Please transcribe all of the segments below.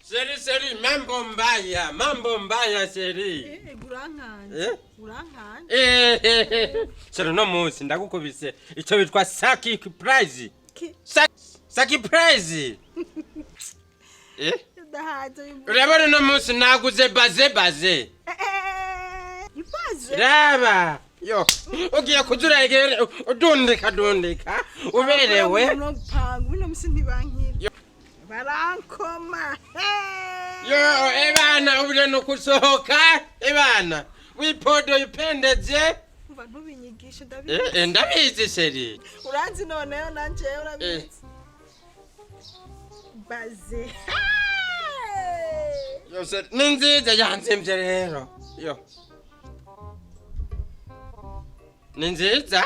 Chérie, chérie, mambo mbaya, mambo mbaya chérie. Eh, urankanje. Eh? Urankanje. Eh, chérie, uno munsi ndagukubise icyo bitwa saki prize. Ki? Saki prize. Eh? Ndahaze. Urabona uno munsi naguze baze baze. Eh, eh, ibaze. Raba. Yo, ugiye kujuregere udundika dundika uberewe. Uno pangu uno musi ntibankira. Barankoma. Hey! Yo, ebana ubure no kusohoka ebana wipodo ipendeze. Umva ntubinyigishe ndabizi. Eh, eh, ndabizi chérie. Uranzi noneho nanje urabizi. Baze. Hey! Yo, chérie, ni nziza yanzimvye rero. Yo. Ni nziza.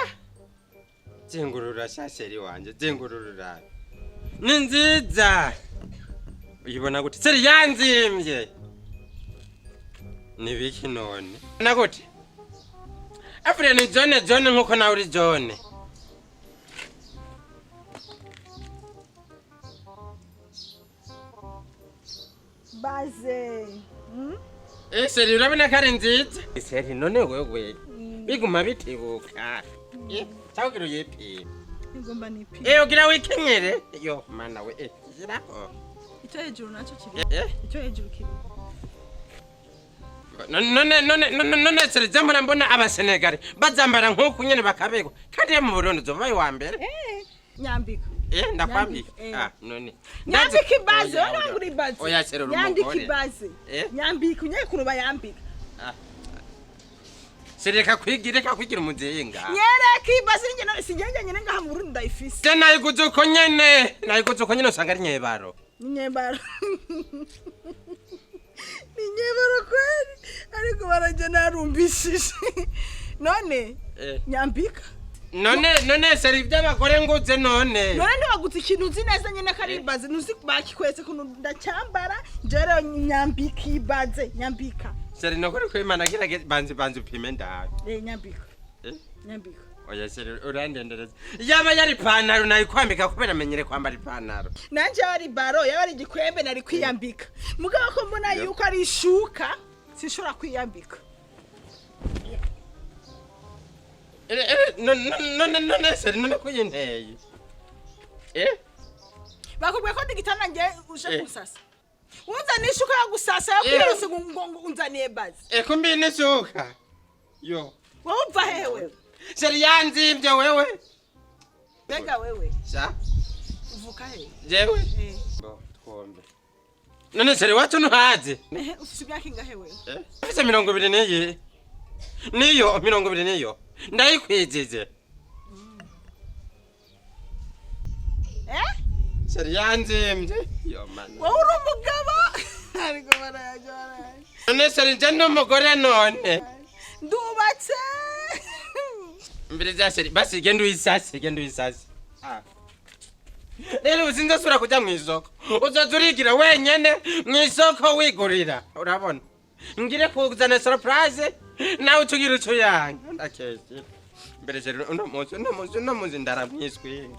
Zingurura sha chérie wanje, zingurura. Ni nziza. Uyibona gute? Chérie yanzimvye. Ni biki none? Na gute? Afure ni John John nkuko nawe uri John. Baze. Hmm? Eh, chérie urabona ko ari nziza? Chérie none wewe biguma bitibuka. Eh, cyangwa ugira uyipime. Ngomba nipi. Eh, ugira wikenyere. Yo, mana we, eh, shiraho. Icyo hejuru nacyo kiri. Eh, Icyo hejuru kiri. none none none none chérie je mpora mbona abasenegali bazambara nk'uku nyene bakabegwa kandi iyo mu Burundi uzovayo wa mbere. Eh, nyambika. Eh, ndakwambika. Nyambika, eh. Ah, none. Nyambika ibaze, Oya, wowe ntabwo uri ibaze. Oya, chérie uri Nyambika umugore. ibaze. Eh? Nyambika unyereke ukuntu bayambika. Ah. Chérie reka kwigira reka kwigira umuzinga. Nyereka ibaze ninjye none sinjye njye ngaha mu Burundi ndayifise. Je nayiguze uko nyene, nayiguze uko nyene usanga ari nyebaro. Ni nyembaro. Ni nyembaro kweli. Ariko barajya narumbishije. None Eh. nyambika. None none chérie iby'abagore nguze none. None ntiwaguze ikintu uzi neza nyine ko ari ibaze ntuzi bakikwetse ukuntu ndacyambara njye rero nyambika ibaze nyambika. Chérie nokuri kwimana gerageza banze banze upime ndabe. Eh, nyambika. Eh? Nyambika. Oya chérie urandendereza. Yaba yari ipantaro nayikwambika kubera menyere kwambara ipantaro. Nanje yaba ari baro yaba ari igikwembe nari kwiyambika mugabo ko mbona yuko ari ishuka sinshobora kwiyambika. Eh eh none none none chérie none kuyinteye. Eh? Bakubwiye ko ndigitanda nge uje Eh. gusasa unzaniye ishuka yo gusasa yo Eh. kwiyorosa ngo ngo unzaniye bazi. Eh kumbi n'isuka. Yo. Wowe uva hehe wewe? Chérie yanzimvye wewe. Mbega wewe Sha uvuka hehe? jewe. Eh. Bo twombe. None chérie wacu ntuhazi. Ehe, ufise imyaka ingahe wewe? Eh? Mfise 20 n'iyi. Niyo 20 niyo. Ndayikwijije. Eh? Chérie yanzimvye. Yo mana. Wowe uri umugabo ariko barayaje barayaje. None chérie nje n'umugore none. Ndubatse. Mbere za chérie basi genda uyisase genda uyisase. Ah. Rero ubu sinzosubira kuja mw'isoko. Uzoza urigira wenyene mw'isoko wigurira. Urabona? Ngire kuzana surprise nawe ucugira uco yanga. Ndakeshe. Mbere chérie uno munsi uno munsi uno munsi ndara mwiswi.